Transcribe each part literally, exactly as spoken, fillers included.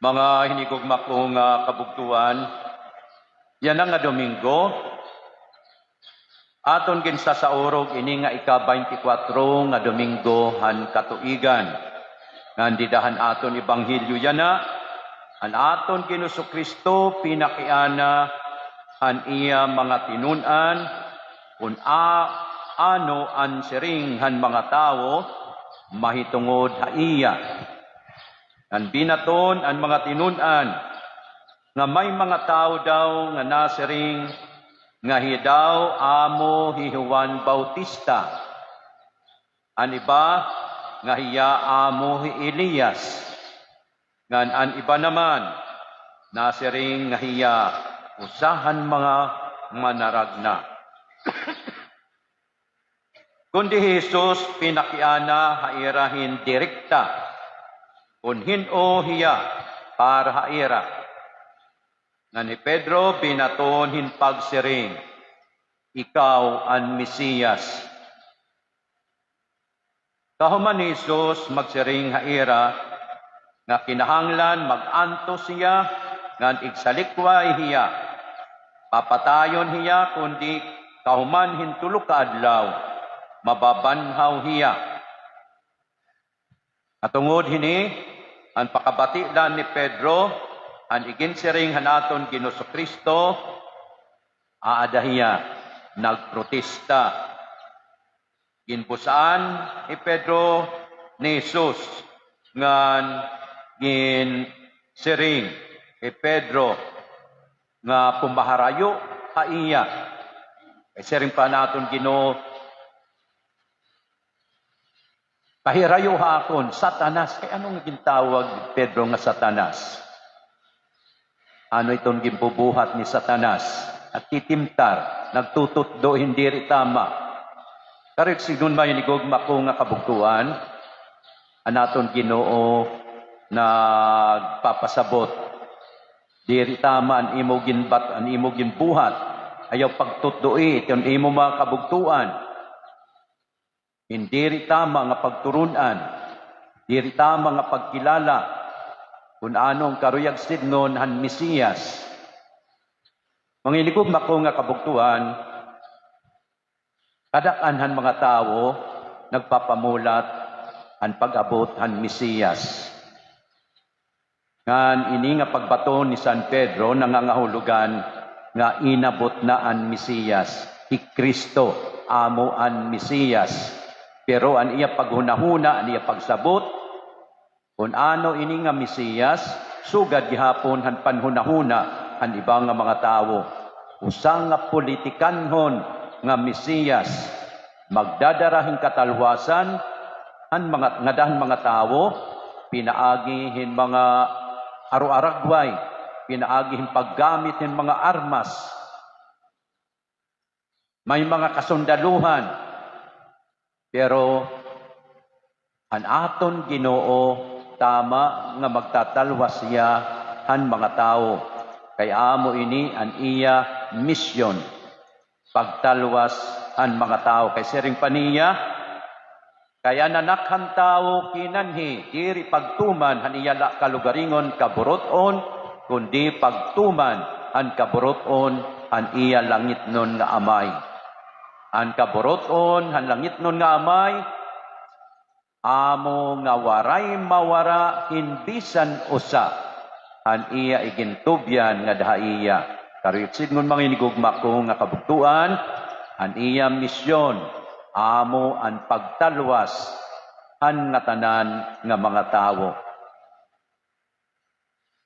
Mga hinigugma ko nga kabugtoan, yana nga Domingo, aton ginsasaurog ini nga ika-baynte-kwatro nga Domingo han katuigan. Ngan dida han aton ebanghelyo yana, an aton Ginoong Kristo pinakiana han iya mga tinun-an, kun a-, ano an siring han mga tawo mahitungod ha iya. Ngan binaton an mga tinun-an nga may mga tawo daw nga nasiring nga hiya daw amo hi Juan Bautista, an iba nga hiya amo hi Elias, ngan an iba naman nasiring nga hiya usa han mga manaragna. Kundi hi Jesus pinakiana ha ira hin direkta kun hin-o hiya para ha ira. Ngan hi Pedro binaton hin pagsiring, "Ikaw an Mesiyas." Kahuman ni Jesus magsiring ha ira nga kinahanglan mag-antos hiya ngan igsalikway hiya. Papatayon hiya, kundi kahuman hin tulo ka adlaw, mababanhaw hiya. Nga tungod hini, an pakabati la ni Pedro, an iginsiring han aton Ginoong Kristo, aada hiya, nagprotesta. Ginbus-an hi Pedro ni Jesus, ngan ginsiring hi Pedro nga pumaharayo ha iya. Kay siring pa han aton Ginoo, "Pahirayo ha akon, Satanas." Kay ano nga gintawag ni Pedro nga Satanas? Ano iton ginbubuhat ni Satanas? Nagtitimtar, nagtututdo hin diri tama. Karit sidngon, mga hinigugma ko nga kabugtoan, an aton Ginoo nagpapasabot, diri tama an imo ginbat-, an imo ginbuhat. Ayaw pagtutdoi iton imo mga kabugtoan. Hin diri tama nga pagturun-an, diri tama nga pagkilala kun ano an karuyag sidngon han Mesiyas. Mga hinigugma ko nga kabugtoan, kadak-an han mga tawo nagpapamulat han pag-abot han Mesiyas. Ngan ini nga pagbaton ni San Pedro nangangahulogan nga inabot na an Mesiyas, hi Kristo amo an Mesiyas. Pero an iya paghunahuna, an iya pagsabot, kun ano ini nga Mesiyas, sugad gihapon han panhunahuna han iba nga mga tawo. Usa nga politikanhon nga Mesiyas, magdadara hin katalwasan han mga, ngada han mga tawo, pinaagi hin mga aroaragway, pinaagi hin paggamit hin mga armas. May mga kasundaluhan, pero an aton Ginoo, tama nga magtatalwas hiya han mga tawo, kay amo ini an iya misyon, pagtalwas han mga tawo. Kay siring pa niya, kay an Anak han Tawo kinanhi diri pagtuman han iya la kalugaringon kaburut-on, kundi pagtuman han kaburut-on han iya langitnon nga Amay. An kaburut-on han langitnon nga Amay, amo nga waray mawara hin bisan usa han iya igintubyan ngada ha iya. Karuyag sidngon, mga hinigugma ko nga kabugtoan, an iya misyon amo an pagtalwas han ngatanan nga mga tawo.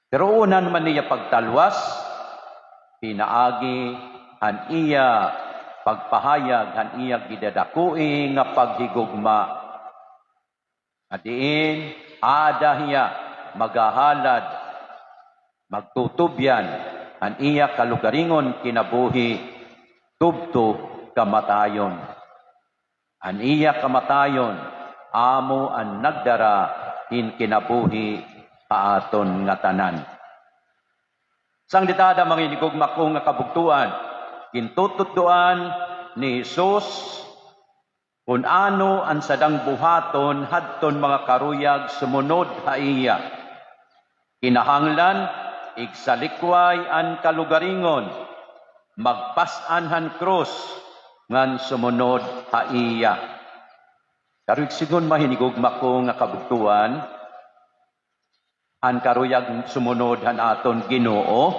Pero una naman niya pagtalwas, pinaagi han iya pagpahayag han iya gidadakoi nga paghigugma. Nga diin, aada hiya maghahalad, magtutubyan han iya kalugaringon kinabuhi tubtob kamatayon. An iya kamatayon amo an nagdara hin kinabuhi ha aton ngatanan. Sangditada, mga hinigugma ko nga kabugtoan, gintututdoan ni Jesus kun ano an sadang buhaton hadton mga karuyag sumunod ha iya. Kinahanglan igsalikway an kalugaringon, magpas-an han krus, ngan sumunod ha iya. Karuyag sidngon, mga hinigugma ko nga kabugtoan, an karuyag sumunod han aton Ginoo,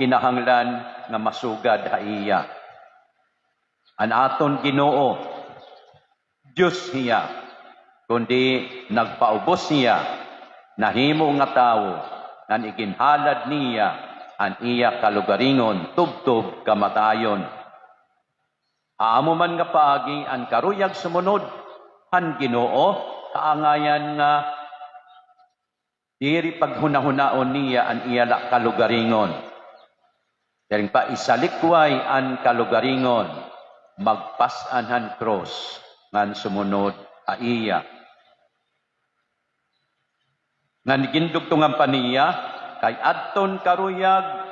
kinahanglan nga masugad ha iya. An aton Ginoo, Dios hiya, kundi nagpaubos hiya, nahimo nga tawo, ngan iginhalad niya an iya kalugaringon tubtob kamatayon. Ha amo man nga paagi an karuyag sumunod han Ginoo, kaangayan nga diri paghunahunaon niya an iya la kalugaringon. Siring pa, isalikway an kalugaringon, magpas-an han krus, ngan sumunod ha iya. Ngan gindugtongan pa niya, kay adton karuyag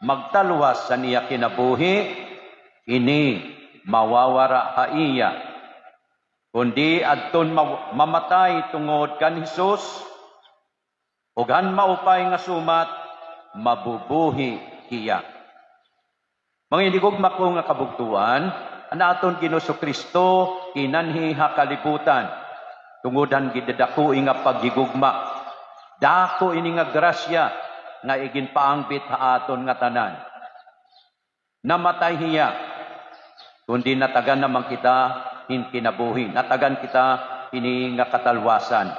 magtalwas han iya kinabuhi, ini mawawara ha iya. Kundi adton ma-, mamatay tungod kan Jesus, ug han maupay nga sumat, mabubuhi hiya. Mga hinigugma ko nga kabugtoan, an aton Ginoo Kristo kinanhi ha kalibutan tungod han gidadakoi nga paghigugma. Dako ini nga grasya nga iginpaangbit ha aton ngatanan. Namatay hiya, kundi natagan naman kita hin kinabuhi. Natagan kita hini nga katalwasan.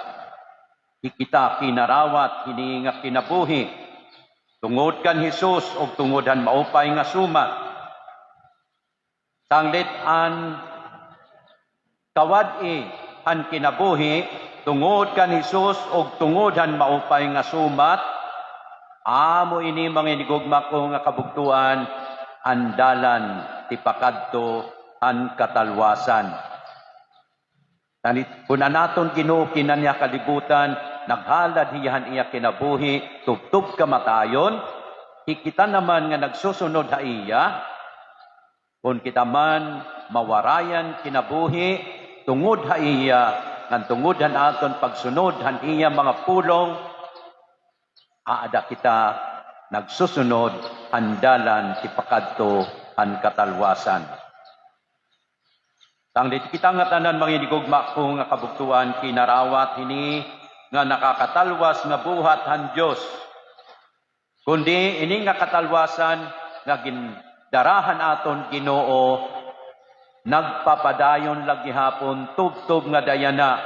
Hi kita kinarawat hini nga kinabuhi tungod kan Jesus ug tungod han maupay nga sumat. Sanglit an kawad-i han kinabuhi tungod kan Jesus ug tungod han maupay nga sumat, amo ini, mga hinigugma ko nga kabugtoan, an dalan tipakadto han katalwasan. Tani, kun an aton Ginoo kinanhi ha kalibutan, naghalad hiya han iya kinabuhi tubtob kamatayon, hi kita naman nga nagsusunod ha iya, kun kita man mawarayan kinabuhi tungod ha iya, ngan tungod han aton pagsunod han iya mga pulong, aada kita nagsusunod han dalan tipakadto han katalwasan. Sanglit kita ngatanan, mga hinigugma ko nga kabugtoan, kinarawat hini nga nakakatalwas nga buhat han Dios. Kundi ini nga katalwasan nga gindara han aton Ginoo, nagpapadayon la gihapon tubtob nga dayana.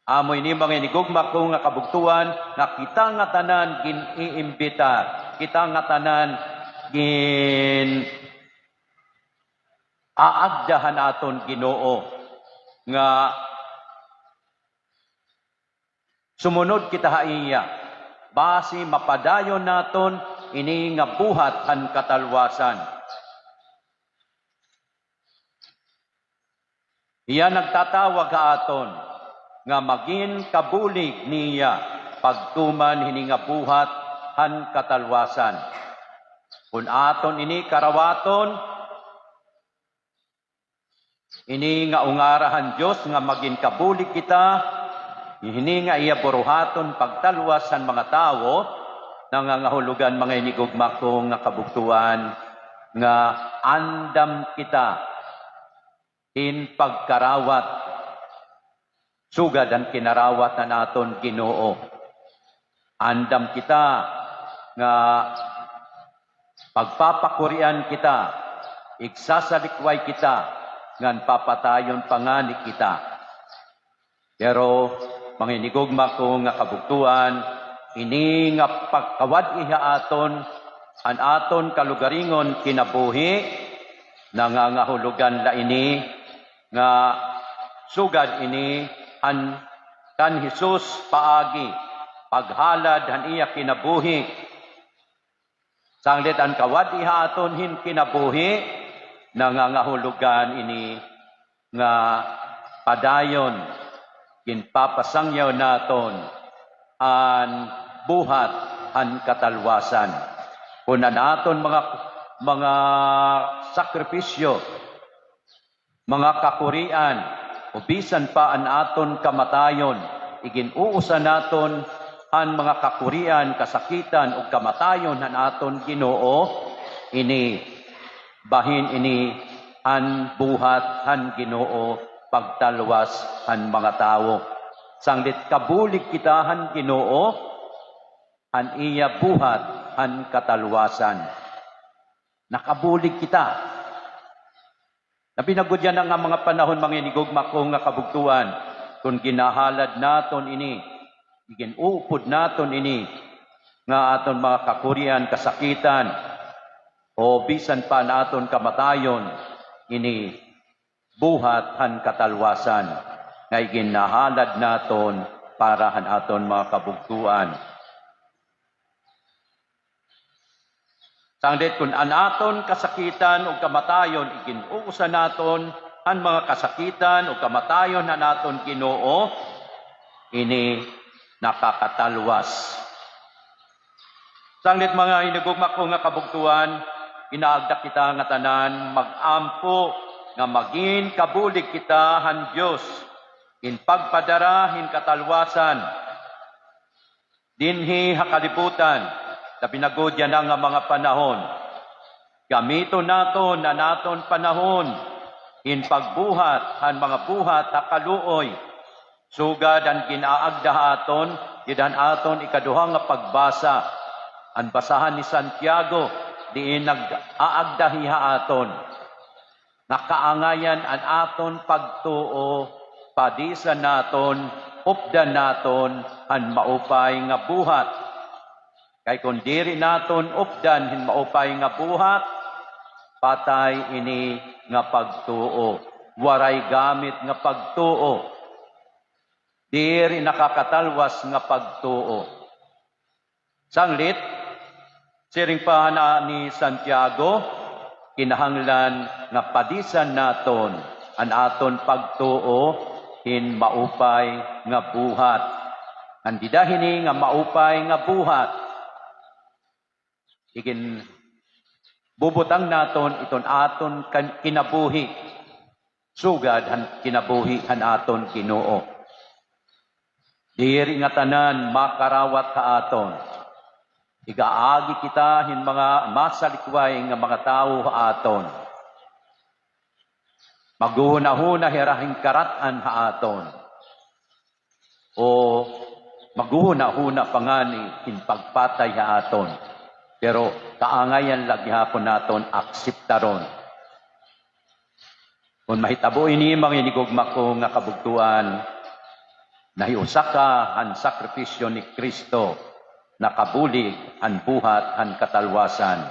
Amo ini, mga hinigugma ko nga kabugtoan, nga kita ngatanan gin-iimbitar, kita ngatanan gin-aagda han aton Ginoo nga sumunod kita ha iya, basi mapadayon naton ini nga buhat han katalwasan. Hiya nagtatawag ha aton nga magin kabulig niya pagtuman hini nga buhat han katalwasan. Kun aton ini karawaton, ini nga ungara han Dios nga magin kabulig kita, hini nga iya buruhaton pagtalwas han mga tawo, nangangahulogan, mga hinigugma ko nga kabugtoan, nga andam kita hin pagkarawat sugad han kinarawat han aton Ginoo. Andam kita nga pagpapakurian kita, igsasalikway kita, ngan papatayon pa ngani kita. Pero, mga hinigugma ko nga kabugtoan, ini nga pagkawad-i ha aton, an aton kalugaringon kinabuhi, nangangahulogan la ini nga sugad ini han kan Jesus paagi, paghalad han iya kinabuhi. Sanglit an kawad-i ha aton hin kinabuhi, nangangahulogan ini nga padayon, ginpapasangyaw naton an buhat han katalwasan. Kun an aton mga, mga sakripisyo, mga kakurian, o bisan pa an aton kamatayon, igin-uusa naton han mga kakurian, kasakitan, ug kamatayon han aton Ginoo, ini bahin ini han buhat han Ginoo pagtalwas han mga tawo. Sanglit kabulig kita han Ginoo, han iya buhat han katalwasan. Nakabulig kita. Labi na gud yana nga mga panahon, mga hinigugma ko nga kabugtoan, kon ginahalad naton ini, igin-uupod naton ini, nga aton mga kakurian, kasakitan, o bisan pa an aton kamatayon, ini buhat han katalwasan nga iginahalad naton para han aton mga kabugtoan. Sanglit kon an aton kasakitan ug kamatayon, igin-usa naton han mga kasakitan ug kamatayon han aton Ginoo, ini nakakatalwas. Sanglit, mga hinigugma ko nga kabugtoan, ginaagda kita ngatanan mag-ampo nga magin kabulig kita han Dios, in pagpadara hin katalwasan dinhi ha kalibutan, labi na gud yana nga mga panahon. Gamiton naton an aton panahon hin pagbuhat han mga buhat ha kaluoy. Sugad han ginaagda ha aton, dida han aton ikaduha nga pagbasa, an basahan ni Santiago, diin nag-aagda hi ha aton nga kaangayan an aton pagtuo, padisan naton, updan naton han maupay nga buhat. Kay kon diri naton updan hin maupay nga buhat, patay ini nga pagtuo, waray gamit nga pagtuo, diri nakakatalwas nga pagtuo. Sanglit, siring pa hana ni Santiago, kinahanglan nga padisan naton an aton pagtuo hin maupay nga buhat. An dida hini nga maupay nga buhat, iginbubutang naton iton aton kan-, kinabuhi, sugad han kinabuhi han aton Ginoo. Diri ngatanan makarawat ha aton. Igaagi kita hin mga masalikway nga mga tawo ha aton. Maghuhunahuna hira hin karat-an ha aton. O maghuhunahuna pa ngani hin pagpatay ha aton. Pero kaangayan la gihapon naton akseptaron. Kon mahitabo ini, mga hinigugma ko nga kabugtoan, nahiusa ka han sakripisyo ni Kristo, nakabulig han buhat han katalwasan.